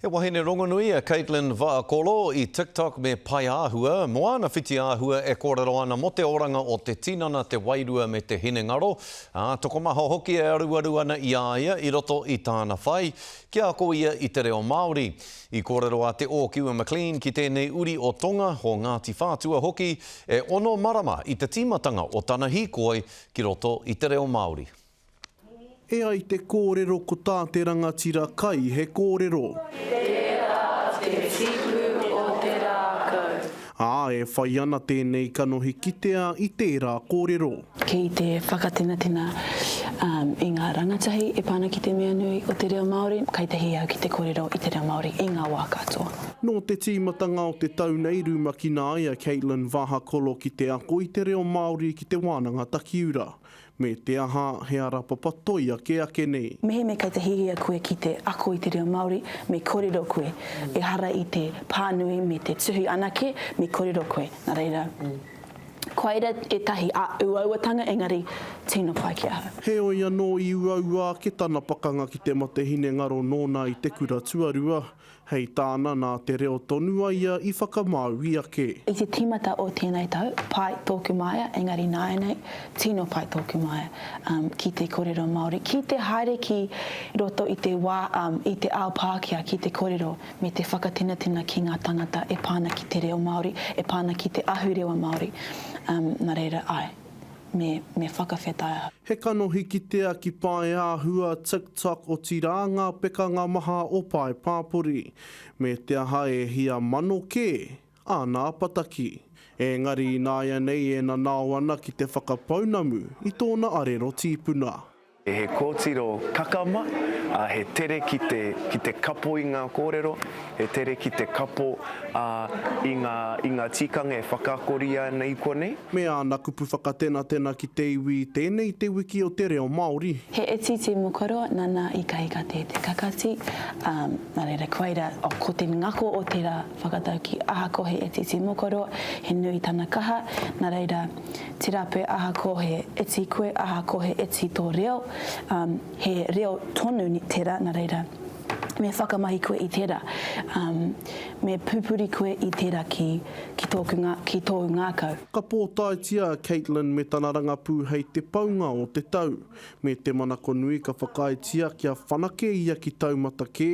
He wahine rongonui a Caitlin Vaakolo i TikTok me Paeāhua, mō āna whitiāhua e kōrero ana mō te oranga o te tinana, te wairua me te hinengaro, ā, tokomaha hoki e aruaru ana i a ia i roto i tāna whai kia ako ia i te reo Māori. I kōrero a Te Ōkiwa McLean ki tēnei uri o Tonga, o Ngāti Whātua hoki, e ono marama i te tīmatanga o tana hīkoi ki roto i te reo Māori. E ai te kōrero ko tā te rangatira kai he kōrero. Tērā te tipu o te rākau. Ā, e whai ana tēnei kanohi kitea i tērā kōrero. Ki te whakatenatena i ngā rangatahi e pā ana ki te mea nui o te reo Māori, kai te hī au ki te kōrero i te reo Māori i ngā wā katoa. Nō te tīmatanga o te tau nei rumakina ai a Caitlin Vahakolo ki te ako i te reo Māori ki te wānanga takiura. Me te aha, he ara papatoi ake ake nei. Mehemea kei te hiahia koe ki te ako i te reo Māori, me korero koe. Ehara i te pānui me te tuhi anake, me korero koe. Nā reira, koira ētahi uauatanga engari tino pai ki ahau. Heoi anō i uaua ake tana pakanga ki te mate hinengaro nōna i te kura tuarua, Hei tāna, nā te reo tonu a ia i whakamāui ake. I te tīmata o tēnei tau, pai tōku māia, engari nāianei, tino pai tōku māia ki te kōrero Māori, ki te haere ki roto i te wā, i te ao Pākehā ki te kōrero me te whakatenatena ki ngā tangata e pā ana ki te reo Māori, e pā ana ki te ahurewa Māori. Nā reira, āe. Me, me whakawhetai ahau. He kanohi kitea ki Paeāhua, TikTok, otirā ngā pekanga maha o Pae Pāpori. Me te aha e hia mano kē āna apataki. Engari ināianei e nanao ana ki te whakapounamu i tōna arero tīpuna. He kōtiro kakama, ā, he tere ki te, ki te kapo i ngā kōrero, he tere ki te kapo, ā, i ngā, i ngā tikanga e whakaakoria ana i konei. Me āna kupu whakatenatena ki te iwi, tēnei te wiki o te reo Māori. He itiiti mokoro nana i kahikate te kakati, ā, nā reira koira, oh, ko te ngako o tērā whakatauki ahakoa he itiiti mokoro, he nui tana kaha, nā reira, Tērā pea ahakoa he iti koe, ahakoa he iti tō reo, um, he reo tonu tērā, nā reira, me whakamahi koe i tērā. Um, me pupuri koe i tērā ki, ki tōku ngā, ki tōu ngākau. Ka pōtaetia a Caitlin me tana rangapū hei te paunga o te tau, me te manako nui ka whakaaetia kia whanake ia ki taumata kē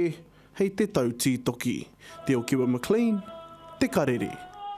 hei te tau tītoki. Te Okiwa McLean, Te Karere.